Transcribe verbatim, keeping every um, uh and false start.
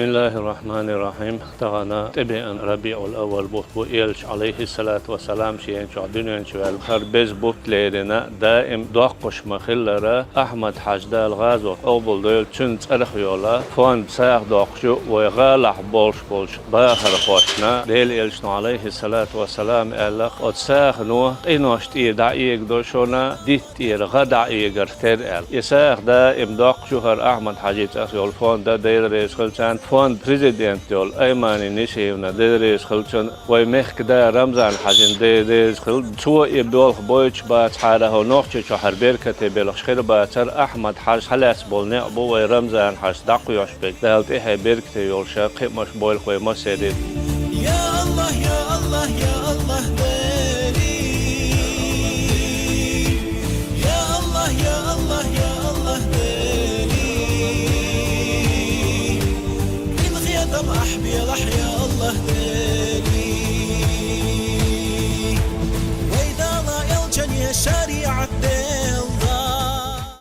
بسم الله الرحمن الرحيم. Тахана тӀебеана РабиӀул-аввал бутт бу, элча, Ӏалайхи ссалату вассалам, шен чохь дуьнен чу ваьлла хӀара беза бутт лерина, даим доккхуш ма-хиллара, Ахьмад-Хьаьжа, Дала гӀазот къобалдойла, цуьнан цӀарах йолу фонд сагӀа доккхуш ю вай гӀалахь болуш болчу бахархошна. Делан элчано, Ӏалайхи ссалату вассалам, аьлла, оцу сагӀано къинош тӀера дӀаэгадо шуна, дитт тӀера гӀа дӀаэгар тера аьлла. И сагӀа даим доккхуш ю хӀара Ахьмад-Хьаьжин цӀарах йолу фонд, Дела реза хила царна, фонд президент йолу Аймани Нисиевна, Дела реза хила цунна, вай мехкан да Рамзан-Хьаьжин, Дела реза хила. Цо и болх бойтуш бацахьара, хӀокху Нохчийчохь хӀара беркате белхаш хир бацара. Ахьмад-Хьаьжа хьалаьцна болу некъ бу вай Рамзан-Хьаьжас дӀакхоьхьуш берг. Дала тӀаьхье беркате йолуш кхиамаш бойла вай массеран. يا الله، يا الله، يا الله.